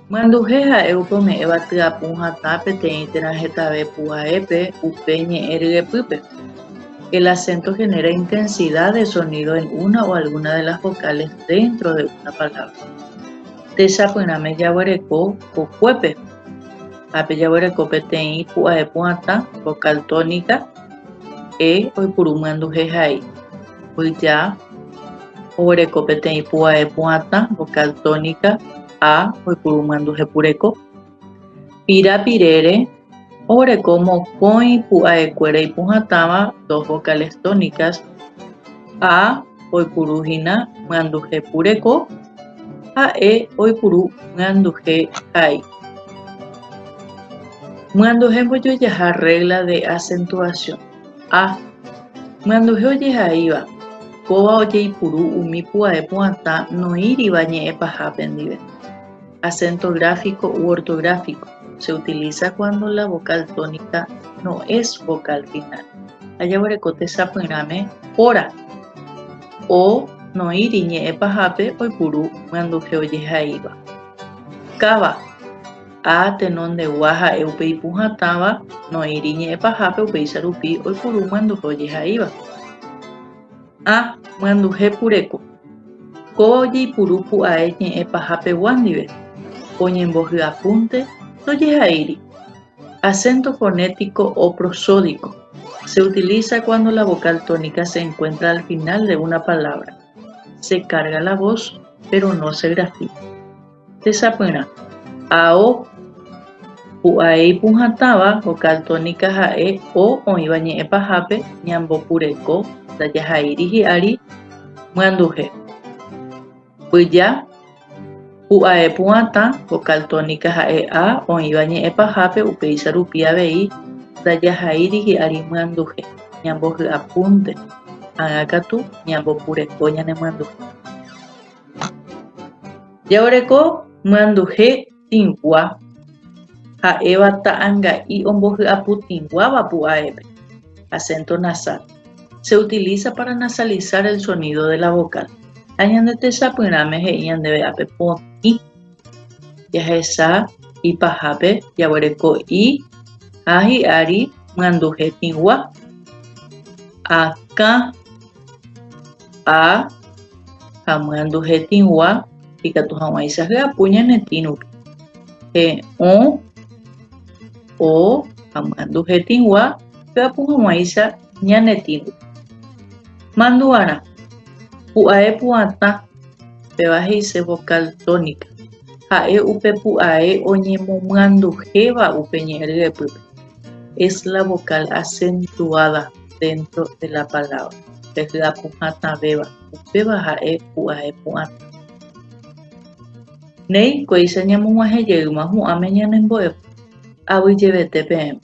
Myanduhe ha'e upe ome'ẽva tyapu hatã peteĩ térã hetave pu'aépe upe ñe'ẽ ryepýpe. El acento genera intensidad de sonido en una o alguna de las vocales dentro de una palabra. Techapyrãme jaguereko kokuépe. Ápe jaguereko peteĩ pu'ae pu'atã, vocal tónica, e oipuru myanduhe hai. Mbyja oguereko peteĩ pu'ae pu'atã, vocal tónica, a oipuru myanduhe pureko. Pira pirére oguereko mokõi pu'aekuéra ipuhatãva, dos vocales tónicas, a oipuru hína myanduhe pureko ha e oipuru myanduhe hai. Myanduhe mbojojaha regla de acentuación. A. Myanduhe ojehaíva, kóva ojeipuru umi pu'ae pu'atã noĩriva ñe'ẽ pahápe ndive. Acento gráfico u ortográfico, se utiliza cuando la vocal tónica no es vocal final. Ha jaguereko tesapyrãme póra. O noĩri ñe'ẽ pahápe oipuru myanduhe ojehaíva. Káva. A tenondegua ha'e upe ipuhatãva noĩri ñe'ẽ pahápe upéicha rupi oipuru myanduhe ojehaíva. A. Myanduhe pureko. Kóva ojeipuru pu'ae ñe'ẽ paha pegua ndive, oñembohyapúnte ndojehaíri. Acento fonético o prosódico. Se utiliza cuando la vocal tónica se encuentra al final de una palabra. Se carga la voz, pero no se grafica. Techapyrã, Ao, pu'ae ipuhatãva, vocal tónica ha'e o oĩva ñe'ẽ pahápe ñambopureko ndajahaíri hi'ári myanduhe. Mbyja, pu'ae pu'atã, vocal tónica ha'e a oĩva ñe'ẽ pahápe upéicha rupi avei ndajahaíri hi'ári myanduhe, ñambohy'apúnte, ág̃a katu ñambopureko ñane myanduhe. Jaguereko myanduhe tĩgua ha'éva ta'anga'i ombohy'aputĩguáva pu'aépe, acento nasal. Se utiliza para nasalizar el sonido de la vocal. Ha ñande techapyrãme he'i ñandéve ápe potĩ. Jahecha ipahápe jaguereko i ha hi'ári myanduhe tĩgua. Akã. A ha myanduhe tĩgua ikatu hag̃uáicha hyapu ñane tĩ rupi. He'õ, o ha myanduhe tĩgua hyapu hag̃uáicha ñane tĩ rupi. Mandu'arã, pu'ae pu'atã, péva he'ise vocal tónica, ha'e upe pu'ae oñemomyanduhéva upe ñe'ẽ ryepýpe. Es la vocal acentuada dentro de la palabra. Pe hyapu hatãvéva, upéva ha'e pu'ae pu'atã. Néi, kóicha ñamog̃uahẽ jeýma hu'ãme ñane mbo'epy. Aguyjevete peẽme.